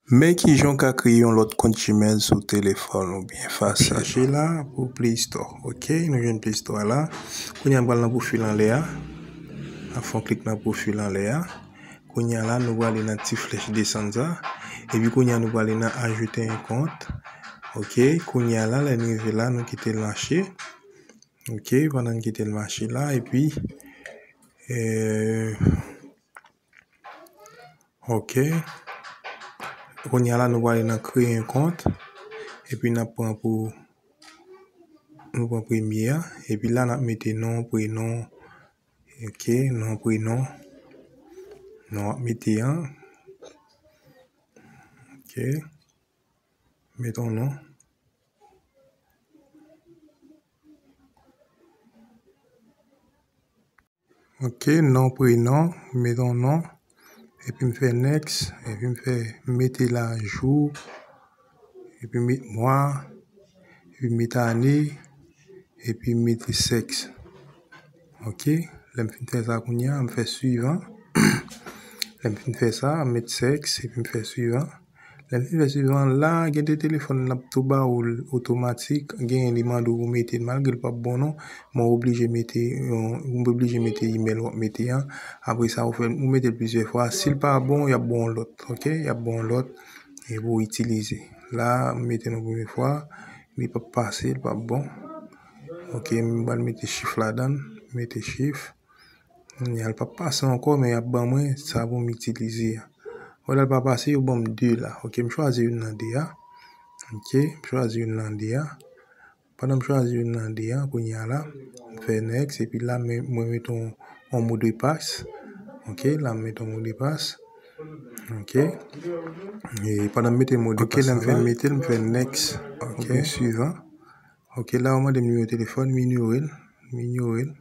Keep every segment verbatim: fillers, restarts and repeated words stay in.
Men kijan w ka kreye yon lòt kont Gmail sou telefòn ou, byen fasil. Chache la pou Play Store. Ok, nou jwenn Play Store la. Kounye a m pral nan pwofil anlè a. N ap fè yon klik nan pwofil anlè a. Kounye a la, nou prale nan ti flèch desann sa. Epi kounye a, nou prale nan ajoute yon kont. Ok, kounye a la, lè n rive la, nou kite l mache. Ok, pandan n kite l mache la, epi, eh, ok. Kounye a la, nou prale nan kreye yon kont. Epi n ap pran pou, nou pran premye a. Epi la, n ap mete non, prenon. Ok, non, prenon. Non, w ap mete an. Ok. Met yon non. Ok, non, prenon, met yon non. Epi m fè next, epi m fè mete l ajou, epi met mwa, epi met ane, epi m mete sèks. Ok, lè m fin fè sa kounye a, m fè swivan. Lè m fin fè sa, m met sèks, epi m fè swivan. Lè m fin fè swivan la, gen de telefòn l ap tou ba ou l otomatik, gen li mande w pou mete l, malgre l p ap bon non, men w oblije mete, yon- ou oblije mete imèl w ap mete an. Apre sa, ou fè, ou mete l plizyè fwa. Si l pa bon, y ap ba w yon lòt, ok? Y ap ba w yon lòt e pou w itilize. La, m mete l yon premye fwa, li p ap pase, li p ap bon. Ok, m pral mete chif ladan l, mete chif. Kounye a, l p ap pase ankò, men y ap ban mwen sa pou m itilize a. Wè la, l pa pase, yo ban m de la. Ok, m chwazi youn nan de a. Ok, m chwazi youn nan de a. Pandan m chwazi youn nan de a, kounye a la, m fè next, epi la, men- mwen mete yon, yon modpas. Ok, la, m mete yon modpas. Ok. E pandan m mete modpas la, m fè next. Ok, swivan. Ok, la, yo mande m nimewo telefòn, m inyore l. M inyore l.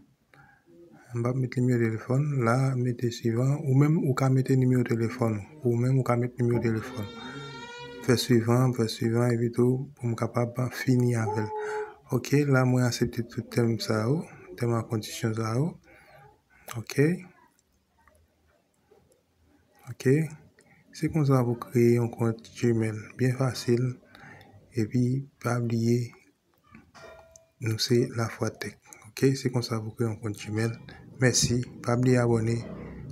M p ap met nimewo telefòn la, mete swivan. Ou menm, ou ka mete nimewo telefòn ou. Ou menm, ou ka met nimewo telefòn. Fè swivan, fè swivan, epi tou, pou m kapab fini avè l. Ok, la, mwen aksepte tout tèm sa yo, tèm ak kondisyon sa yo. Ok. Ok. Se konsa pou kreye yon kont Gmail. Byen fasil. Epi, pa bliye, nou se Lafwa Tech. Ok, se konsa pou kreye yon kont Gmail. Mèsi. Pa bliye abòne,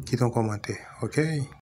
kite yon kòmantè. Ok?